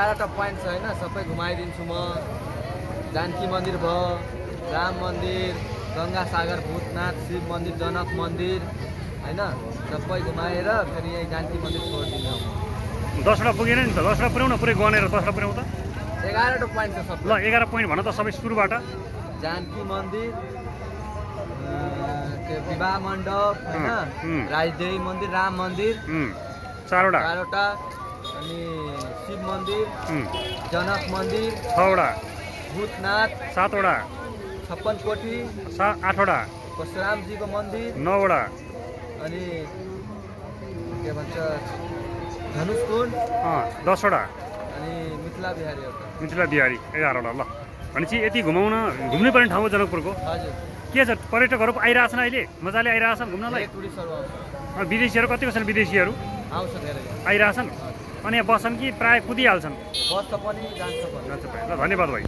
11टा point छ हैन, सबै घुमाइदिन्छु म। जानकी मन्दिर भयो, राम मन्दिर, गंगा सागर, भूतनाथ, शिव मन्दिर, जनक मन्दिर हैन, सबै घुमाएर फेरि यही जानकी मन्दिर छोडिदिनु म। 10वटा पुगेन नि त, 10वटा पुर्याउन पुरै गनेर 10वटा पुर्याउँ त। 11टा पोइन्ट छ सबै। ल 11 पोइन्ट भन त सबै सुरुबाट। जानकी मन्दिर, त्यो विवाह मण्डप हैन, राजदेवी मन्दिर, राम मन्दिर 4वटा, अनि शिव मन्दिर, जनक मन्दिर 6वटा, भूतनाथ 7वटा, 56 कोठी 8वटा, परशुरामजीको मन्दिर 9वटा, अनि के भन्छ धनुषकुण्ड 10वटा, अनि मिथिला बिहारी एउटा। मिथिला बिहारी 11वटा। ल भनेपछि यति घुम्नै पर्ने ठाउँ हो जनकपुरको। हजुर। के छ पर्यटकहरू आइरहेछन् अहिले, मजाले आइरहेछन् घुम्नलाई? टुरिस्टहरू आउँछ। विदेशीहरू कतिको छन्? विदेशीहरू आउँछ धेरै आइरहेछन् अनि यहाँ बस्छन् कि प्रायः कुदिहाल्छन्? बस त पनि जान्छ। ल धन्यवाद भाइ।